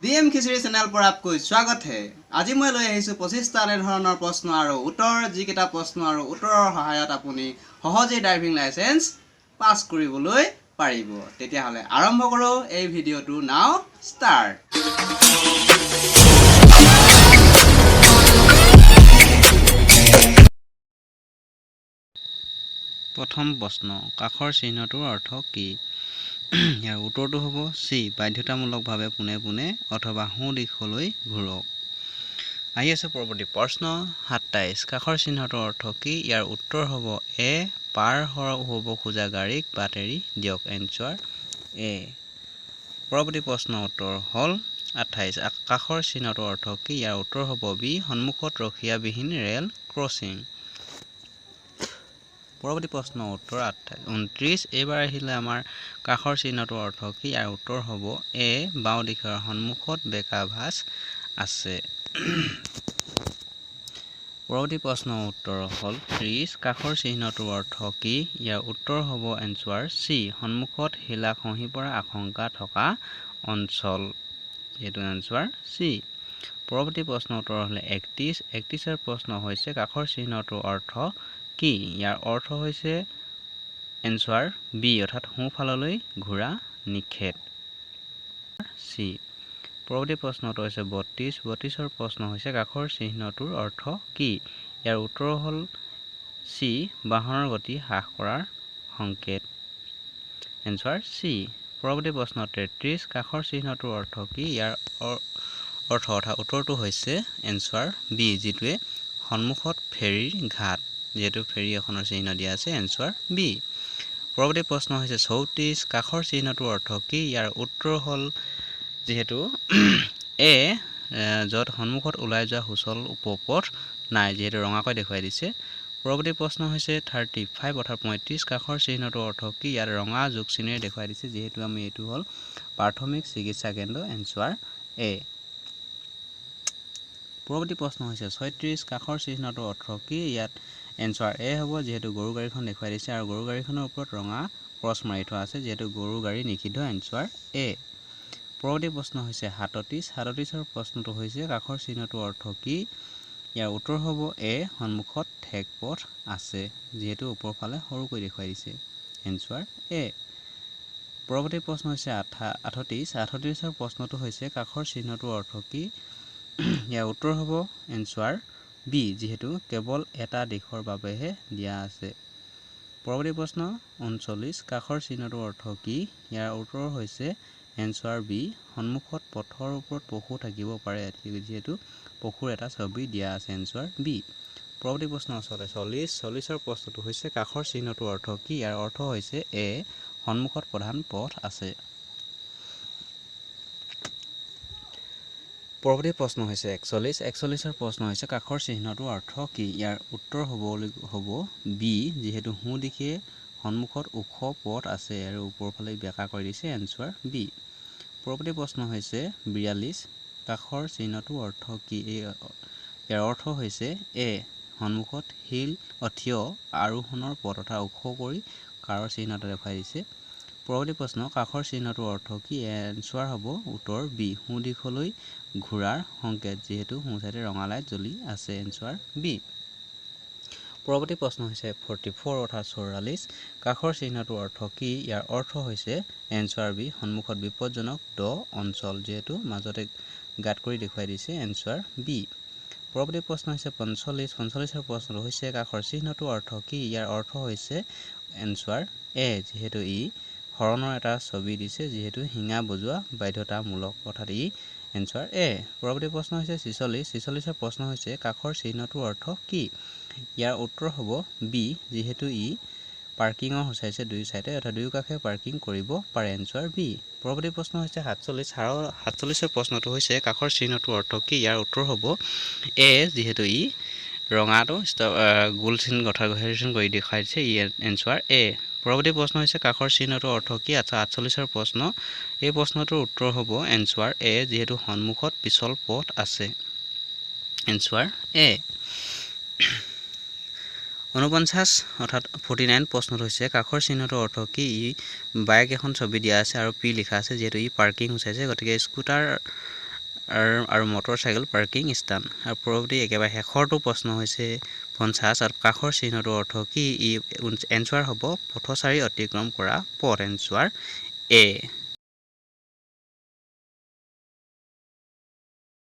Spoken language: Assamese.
ডি এম খিচিৰি চেনেল पर आपको স্বাগত হে। আজি মই লৈ আহিছোঁ 25টা এনেধৰণৰ প্ৰশ্ন আৰু উত্তৰ, যিকেইটা প্ৰশ্ন আৰু উত্তৰৰ সহায়ত আপুনি সহজেই ড্ৰাইভিং লাইচেঞ্চ পাছ কৰিবলৈ পাৰিব। তেতিয়াহ'লে আৰম্ভ কৰোঁ এই ভিডিঅ'টো। নাও ষ্টাৰ্ট। প্ৰথম প্ৰশ্ন, কাষৰ চিহ্নটোৰ অৰ্থ কি? ইয়াৰ উত্তৰটো হ'ব চি, বাধ্যতামূলকভাৱে পোনে পোনে অথবা সোঁ দিশলৈ ঘূৰক। আহি আছে পৰৱৰ্তী প্ৰশ্ন 27, কাষৰ চিহ্নটোৰ অৰ্থ কি? ইয়াৰ উত্তৰ হ'ব এ, পাৰ হ'ব খোজা গাড়ীক বাট এৰি দিয়ক, এনচাৰ এ। পৰৱৰ্তী প্ৰশ্ন উত্তৰ হ'ল 28, কাষৰ চিহ্নটোৰ অৰ্থ কি? ইয়াৰ উত্তৰ হ'ব বি, সন্মুখত ৰখীয়াবিহীন ৰেল ক্ৰছিং। পৰৱৰ্তী প্ৰশ্ন উত্তৰ 29, এইবাৰ আহিলে আমাৰ কাষৰ চিহ্নটোৰ অৰ্থ কি? ইয়াৰ উত্তৰ হ'ব এ, বাওঁ দিশৰ সন্মুখত বেকা ভাঁজ আছে। পৰৱৰ্তী প্ৰশ্ন উত্তৰ হ'ল 30, কাষৰ চিহ্নটোৰ অৰ্থ কি? ইয়াৰ উত্তৰ হ'ব এনচাৰ চি, সন্মুখত শিলা খহি পৰাৰ আশংকা থকা অঞ্চল, যিহেতু এনচাৰ চি। পৰৱৰ্তী প্ৰশ্ন উত্তৰ হ'লে 31, 31ৰ প্ৰশ্ন হৈছে কাষৰ চিহ্নটোৰ অৰ্থ কি? ইয়াৰ অৰ্থ হৈছে এনচাৰ বি, অৰ্থাৎ সোঁফাললৈ ঘূৰা নিষেধ, চি। পৰৱৰ্তী প্ৰশ্নটো হৈছে 32, 32ৰ প্ৰশ্ন হৈছে কাষৰ চিহ্নটোৰ অৰ্থ কি? ইয়াৰ উত্তৰ হ'ল চি, বাহনৰ গতি হ্ৰাস কৰাৰ সংকেত, এনচাৰ চি। পৰৱৰ্তী প্ৰশ্ন 33, কাষৰ চিহ্নটোৰ অৰ্থ কি? ইয়াৰ অৰ্থ অৰ্থাৎ উত্তৰটো হৈছে এনচাৰ বি, যিটোৱে সন্মুখত ফেৰীৰ ঘাট, যিহেতু ফেৰী এখনৰ চিহ্ন দিয়া আছে, এনচাৰ বি। পৰৱৰ্তী প্ৰশ্ন হৈছে 34, কাষৰ চিহ্নটোৰ অৰ্থ কি? ইয়াৰ উত্তৰ হ'ল যিহেতু এ, য'ত সন্মুখত ওলাই যোৱা সুচল উপপথ নাই, যিহেতু ৰঙাকৈ দেখুৱাই দিছে। পৰৱৰ্তী প্ৰশ্ন হৈছে 35 অৰ্থাৎ 35, কাষৰ চিহ্নটোৰ অৰ্থ কি? ইয়াত ৰঙা যোগ চিহ্নেৰে দেখুৱাই দিছে, যিহেতু আমি এইটো হ'ল প্ৰাথমিক চিকিৎসা কেন্দ্ৰ, এনচাৰ এ। পৰৱৰ্তী প্ৰশ্ন হৈছে 36, কাষৰ চিহ্নটোৰ অৰ্থ কি? ইয়াত এনচাৰ এ হ'ব, যিহেতু গৰু গাড়ীখন দেখুৱাই দিছে আৰু গৰু গাড়ীখনৰ ওপৰত ৰঙা ক্ৰছ মাৰি থোৱা আছে, যিহেতু গৰু গাড়ী নিষিদ্ধ, এনচাৰ এ। পৰৱৰ্তী প্ৰশ্ন হৈছে 37, 37ৰ প্ৰশ্নটো হৈছে কাষৰ চিহ্নটোৰ অৰ্থ কি? ইয়াৰ উত্তৰ হ'ব এ, সন্মুখত ঠেক পথ আছে, যিহেতু ওপৰফালে সৰুকৈ দেখুৱাই দিছে, এনচাৰ এ। পৰৱৰ্তী প্ৰশ্ন হৈছে 38, 38ৰ প্ৰশ্নটো হৈছে কাষৰ চিহ্নটোৰ অৰ্থ কি? ইয়াৰ উত্তৰ হ'ব এনচাৰ বি, যিহেতু কেৱল এটা দিশৰ বাবেহে দিয়া আছে। পৰৱৰ্তী প্ৰশ্ন 39, কাষৰ চিহ্নটোৰ অৰ্থ কি? ইয়াৰ উত্তৰ হৈছে এনচাৰ বি, সন্মুখত পথৰ ওপৰত পশু থাকিব পাৰে, যিহেতু পশুৰ এটা ছবি দিয়া আছে, এনচাৰ বি। পৰৱৰ্তী প্ৰশ্ন আচলতে 40, 40ৰ প্ৰশ্নটো হৈছে কাষৰ চিহ্নটোৰ অৰ্থ কি? ইয়াৰ অৰ্থ হৈছে এ, সন্মুখত প্ৰধান পথ আছে। পৰৱৰ্তী প্ৰশ্ন হৈছে 41, 41ৰ প্ৰশ্ন হৈছে কাষৰ চিহ্নটোৰ অৰ্থ কি? ইয়াৰ উত্তৰ হ'ব বি, যিহেতু সোঁ দিশে সন্মুখত ওখ পথ আছে আৰু ওপৰৰ ফালে বেঁকা কৰি দিছে, এনচাৰ বি। পৰৱৰ্তী প্ৰশ্ন হৈছে 42, কাষৰ চিহ্নটোৰ অৰ্থ কি? ইয়াৰ অৰ্থ হৈছে এ, সন্মুখত শিল থিয় আৰোহণৰ পথ, অৰ্থাৎ ওখ কৰি কাৰৰ চিহ্ন এটা দেখুৱাই দিছে। পৰৱৰ্তী প্ৰশ্ন কাষৰ চিহ্নটোৰ অৰ্থ কি? এনচাৰ হ'ব উত্তৰ বি, সোঁ দিশলৈ ঘূৰাৰ সংকেত, যিহেতু সোঁ চাইডে ৰঙা লাইট জ্বলি আছে, এনচাৰ বি। পৰৱৰ্তী প্ৰশ্ন হৈছে 44 অৰ্থাৎ 44, কাষৰ চিহ্নটোৰ অৰ্থ কি? ইয়াৰ অৰ্থ হৈছে এনচাৰ বি, সন্মুখত বিপদজনক দ অঞ্চল, যিহেতু মাজতে গাঁত কৰি দেখুৱাই দিছে, এনচাৰ বি। পৰৱৰ্তী প্ৰশ্ন হৈছে 45, 45ৰ প্ৰশ্নটো হৈছে কাষৰ চিহ্নটোৰ অৰ্থ কি? ইয়াৰ অৰ্থ হৈছে এনচাৰ এ, যিহেতু ই হৰণৰ এটা ছবি দিছে, যিহেতু শিঙা বজোৱা বাধ্যতামূলক, অৰ্থাৎ ই এনচাৰ এ। পৰৱৰ্তী প্ৰশ্ন হৈছে 46, 46ৰ প্ৰশ্ন হৈছে কাষৰ চিহ্নটোৰ অৰ্থ কি? ইয়াৰ উত্তৰ হ'ব বি, যিহেতু ই পাৰ্কিঙৰ সূচাইছে দুয়ো চাইডে, অৰ্থাৎ দুয়ো কাষে পাৰ্কিং কৰিব পাৰে, এনচাৰ বি। পৰৱৰ্তী প্ৰশ্ন হৈছে 47, 47ৰ প্ৰশ্নটো হৈছে কাষৰ চিহ্নটোৰ অৰ্থ কি? ইয়াৰ উত্তৰ হ'ব এ, যিহেতু ই ৰঙাটো গোল চিন গঠা চিন কৰি দেখুৱাই দিছে, ই এনচাৰ এ। পৰৱৰ্তী প্ৰশ্ন হৈছে কাষৰ চিহ্নটোৰ অৰ্থ কি? আচ্ছা, 48ৰ প্ৰশ্ন, এই প্ৰশ্নটোৰ উত্তৰ হ'ব এনচাৰ এ, যিহেতু সন্মুখত পিছল পথ আছে, এনচাৰ এ। 49 অৰ্থাৎ 49 প্ৰশ্নটো হৈছে কাষৰ চিহ্নটোৰ অৰ্থ কি? ই বাইক এখন ছবি দিয়া আছে আৰু পি লিখা আছে, যিহেতু ই পাৰ্কিং সূচাইছে, গতিকে স্কুটাৰ আৰু মটৰচাইকেল পাৰ্কিং স্থান। আৰু পৰৱৰ্তী একেবাৰে শেষৰটো প্ৰশ্ন হৈছে 50, আৰু কাষৰ চিহ্নটোৰ অৰ্থ কি? ই এনচাৰ হ'ব পথচাৰী অতিক্ৰম কৰা পথ, এনচাৰ এ।